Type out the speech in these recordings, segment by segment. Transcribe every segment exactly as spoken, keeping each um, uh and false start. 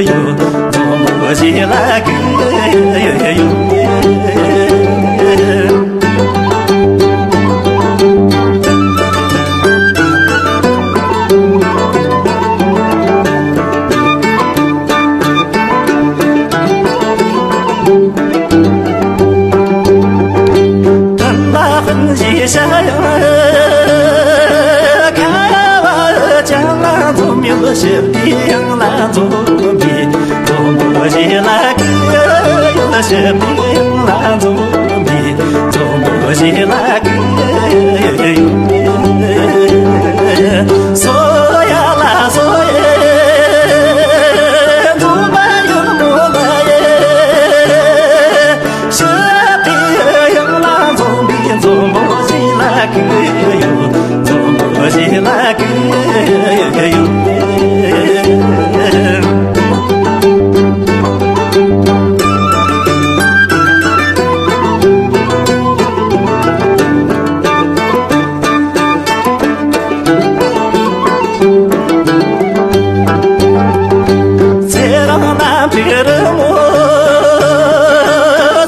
ཡོད། འཛོམས་པོ་བཞི་ལ་གུས་ཡོད། ཐུན་ལ་ཧུན་ཞེས་བྱ་ཡང་། ཁ་བ་ཅན་ལ་འཛོམས་ཡོད། ཞི་བདེའི་དབྱངས་ལ་འཛོམས་པའི། འཛོམས་པོ་བཞི་ལ་གུས་ཡོད། ཞི་བདེའི་དབྱངས་ལ་འཛོམས་པའི། འཛོམས་པོ་བཞི་ལ་གུས་ཡོད། སོ་ཡ་ལ་སོ་ཡེ་འཛོམས་པ་ཡུམ་མོ་ལ་ཡེ། ཞི་བདེའི་དབྱངས་ལ་འཛོམས་པའི། འཛོམས་པོ་བཞི་ལ་གུས་ཡོད། འཛོམས་པོ་བཞི་ལ་གུས་ཡོད། ཚེ་རིང་རྣམ་པའི་རི་མོ།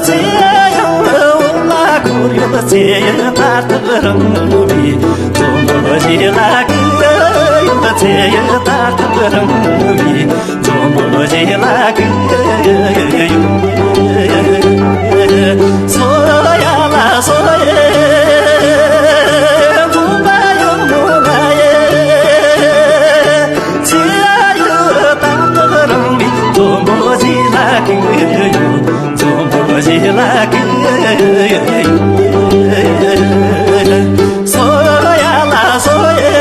ཚེ་ཡང་འོད་ལ་འཁོར་ཡོད། ཚེ་ཡི་ལྟར་དུ་རིང་བའི། འཛོམས་པོ་བཞི་ལ་གུས་ཡོད། ཚེ་ཡི་ལྟར་དུ་རིང་བའི། འཛོམས་པོ་བཞི་ལ་གུས་ཡོད། སོ་ཡ་ལ་སོ་ཡེ་འཛོམས་པ་ཡུམ་མོ་ལ་ཡེ། ཚེ་ཡི་ལྟར་དུ་རིང་བའི། འཛོམས་པོ་བཞི་ལ་གུས་ཡོད། འཛོམས་པོ་བཞི་ལ་གུས་ཡོད། སོ་ཡ་ལ་སོ་ཡེ་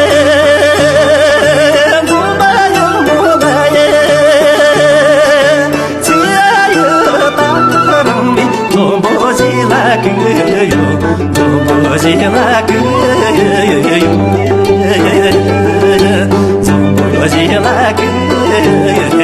འཛོམས་པ་ཡུམ་མོ་ལ་ཡེ། ཚེ་ཡི་ལྟར་དུ་རིང་བའི། འཛོམས་པོ་བཞི་ལ་གུས་ཡོད། འཛོམས་པོ་བཞི་ལ་གུས་ཡོད། འཛོམས་པོ་བཞི་ལ་གུས་ཡོད།